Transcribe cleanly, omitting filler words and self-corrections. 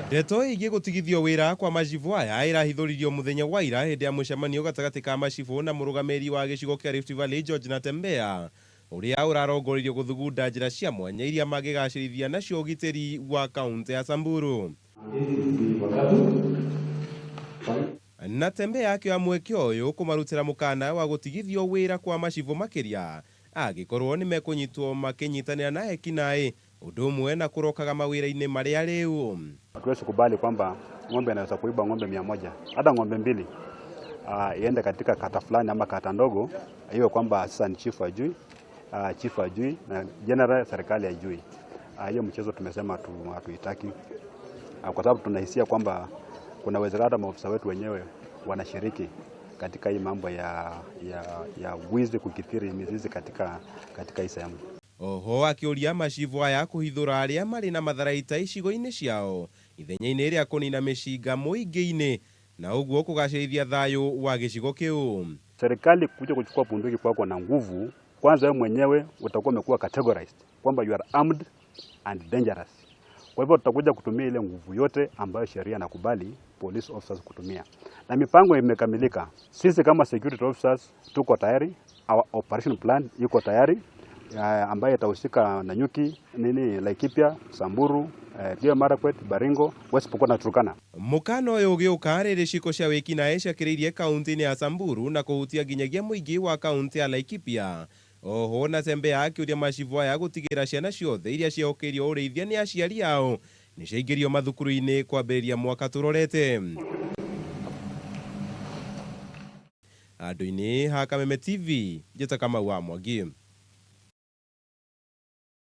Ndeto ĩgiĩ gũtigithio wĩra kwa macibũ aya ĩrahithũririo mũthenya wa ira hĩndĩ ya mũcemanio gatagatĩ ka macibũ na mũrũgamĩrĩri wa gĩcigo kĩa Rift Valley George Natembeya ũrĩa ũrarongoririo gũthugunda njĩra cia mwanya iria mangĩgacĩrithia nacio ũgitĩri wa kaũntĩ ya Samburu. Natembeya akĩoya mweke ũyũ kũmarutĩra mũkana wa gũtigithio wĩra kwa macibũ makĩria angĩkorwo nĩmekũnyitwo makĩnyitanĩra na ekinaĩ ũndũ ũmwe na kũrokaga mawĩra-inĩ marĩa rĩu. Hatuwezi kubali kwamba ng'ombe anaweza kuiba ng'ombe 100 hata ng'ombe mbili iende katika kata fulani ama kata ndogo, iwe kwamba sasa ni chifu ajui, chifu ajui na general serikali ajui. Hiyo mchezo tumesema hatuitaki, kwa sababu tunahisia kwamba kuna uwezekano hata maofisa wetu wenyewe wanashiriki katika hii mambo ya wizi kukithiri mizizi katika hii sehemu. Oho akĩũria macibũ aya kũhithũra arĩa marĩ na matharaita icigo-inĩ ciao ithenya-inĩ rĩa kũnina mĩcinga mũingĩ-inĩ na ũguo kũgacĩrithia thayũ wa gĩcigo kĩu. Serikali kuja kuchukua bunduki kwako na nguvu, kwanza wewe mwenyewe utakuwa umekuwa categorized kwamba you are armed and dangerous. Kwa hivyo tutakuja kutumia ile nguvu yote ambayo sheria inakubali police officers kutumia. Na mipango imekamilika. Sisi kama security officers tuko tayari, our operation plan iko tayari, ambayo itahusika Nanyuki, nini, Laikipia, Samburu, Elgeyo Marakwet, Baringo, West Pokot na Turkana. Mũkana ũyũ ũgĩũka rĩrĩ ciĩko cia wĩkinaĩ ciakĩrĩirie kaunti-inĩ ya Samburu na kũhutia nginyagia mũingĩ wa kaunti ya Laikipia. Oho Natembeya akĩũria macibũ aya gũtigĩrĩra ciana ciothe iria ciehokeirio ũrĩithia nĩ aciari ao nĩ ciaingĩrio mathukuru-inĩ kwambĩrĩria mwaka tũrorete. Andũ-inĩ ha Kameme TV, njĩta Kamau wa Mwangi.